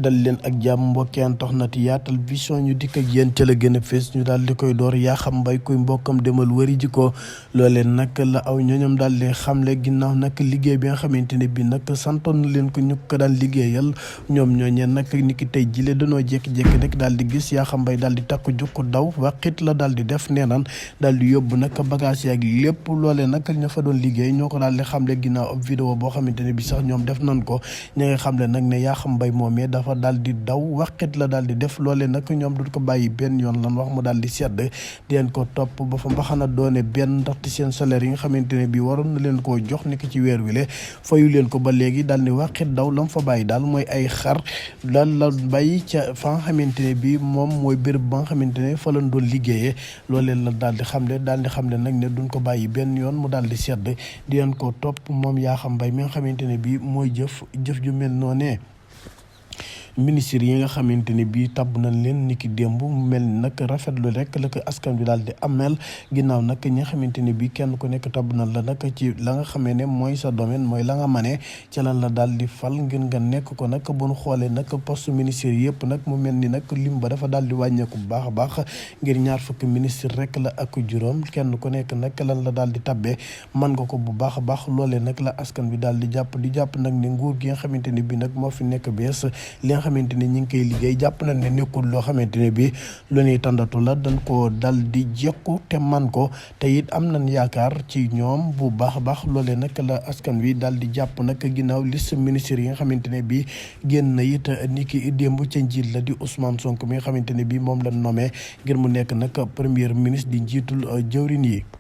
dal leen ak jàmm mbokkeen toxnati Yaatal Vision ñu dikk ak yéen ca la gën a fees ñu daal di koy door Yakham Mbaye kuy mbokkam demal wëri ji ko loolee nag la aw ñooñam daal di xamle ginnaaw nag liggéey bi nga xamante ne bi nag santoon na leen ko ñu ko daan liggéeyal ñoom ñooñee nag ni ki tey jile dañoo jékki-jékki rek daal di gis Yakham Mbaye daal di takku jukku daw waqit la daal di def nee naan daal di yóbbu nag bagage yi ak lépp loolee nag ña fa doon liggéey ñoo ko daal di xamle ginnaaw ab vidéo boo xamante ne bi sax ñoom def nañ ko ña nga xamle nag ne Yakham Mbaye moomee dafa daal di daw waqit la daal di def loolee nag ñoom du ko bàyyi benn yoon lan wax mu daal di sedd di leen ko topp ba fa mbaxana doone benn ndaxte seen salaire yi nga xamante ne bii waroon na leen koo jox ni ki ci weer wi le fayu leen ko ba léegi daal ni waqit daw lam fa bàyyi daal mooy ay xar daal la bàyyi ca fa nga xamante ne bii moom mooy béréb ba nga xamante ne fa lañ doon liggéeyee loolee la daal di xamle nag ne duñ ko bàyyi benn yoon mu daal di sedd di leen ko topp moom Yakham Mbaye mi nga xamante ne bii mooy jëf ju mel noonee ministre yi nga xamante ne bii tabb nañ leen niki démb mu mel ni nag rafetlu rek la ko askan bi daal di ameel ginnaaw nag ñi nga xamante ne bii kenn ku nekk tabb nañ la nag ci la nga xamee ne mooy sa domaine mooy la nga manee ca lan la daal di fal ngir nga nekk ko nag bu ñu xoolee nag poste ministère yëpp nag mu mel ni nag lim ba dafa daal di wàññeeku bu baax a baax ngir 20 ministre rek la ak juróom kenn ku nekk nag lan la daal di tabbee man nga ko bu baax a baax loolee nag la askan bi daal di jàpp nag ne nguur gi nga xamante ne bii nag moo fi nekk bees xamante ne ñi ngi koy liggéey jàpp nañ ne nekkul loo xamante ne bi lu ñuy tàndatu la dañ ko dal di jekku te man ko te it am nañ yaakaar ci ñoom bu baax a baax loolee nag la askan wi daal di jàpp nag ginnaaw liste ministres yi nga xamante ne bi génn na it ni ki démb ca njiit la di Ousmane Sonko mi nga xamante ne bi moom la nommé ngir mu nekk nag premier ministre di njiitul jëwrin yi